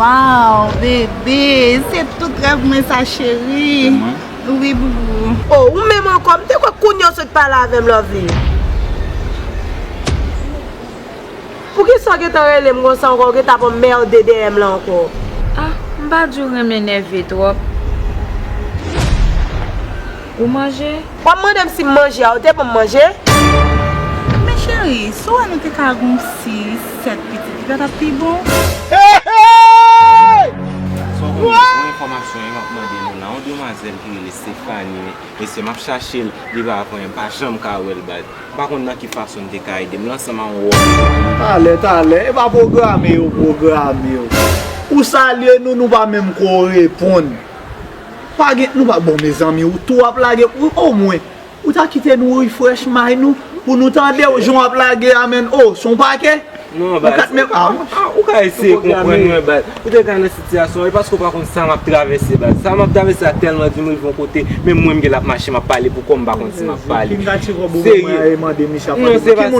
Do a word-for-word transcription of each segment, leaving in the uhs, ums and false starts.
Waw, bebe, se tout rèv mwen sa, cheri. Wi, boubou. Oh, ou menm ankò, m te kwè kounye a w sot pale avè m, Lovely. Poukisa w gentan rele m konsa ankò, w gentan ap anmède dèyè m la ankò? Ah, m pa di w renmen nève twòp. Ou manje? W ap mande m si m manje a, ou te ban m manje? Men cheri, si w wè nou te ka gon sis, sèt pitit, li pa t ap pi bon? Son yon enfòmasyon m ap mande nou la, yon demwazèl ki rele Stephanie, mesye, m ap chache l, li pa pran, m pa janm ka wè l, baz. M pa konn nan ki fason n te ka ede m, l ansanm a yon wòch. Talè, talè, e pa pwograme yo pwograme yo. Ou salye nou, nou pa menm ko reponn. Pa gen, nou pa bon, mezanmi, ou tou ap lage, ou, omwen, ou ta kite nou refresh mind nou, pou nou tande w, jan w ap lage a, menn, oh, se yon pakè. Non, baz, ou ka eseye konprann mwen, baz. Ou te ka nan sitiyasyon, e paske w pa konn sa m ap travèse, baz. Sa m ap travèse a tèlman di m rive yon kote, menm mwen m gen l ap mache, m ap pale pou kò m, m pa konn si m ap pale. Serye. Non, se pa sa.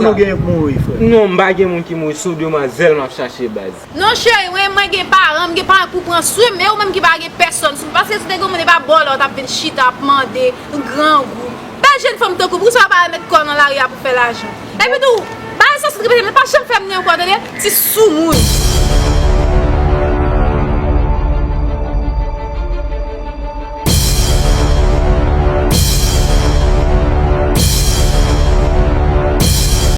Non, m pa gen moun ki mouri, se yon demwazèl m ap chache, baz. Non, cheri, mwen, mwen gen paran, m gen paran pou pran swen m, e ou menm ki pa gen pèsonn sou m, paske si w te gen yon moun, e pa bòlò w t ap vin chita, ap mande, grangou. Bèl jèn fanm tankou w, poukisa w pa al met kò w nan lari a pou fè lajan? Epi tou, bagay sa sot repete, men pa janm fè m ri ankò, tande? Ti soumoun.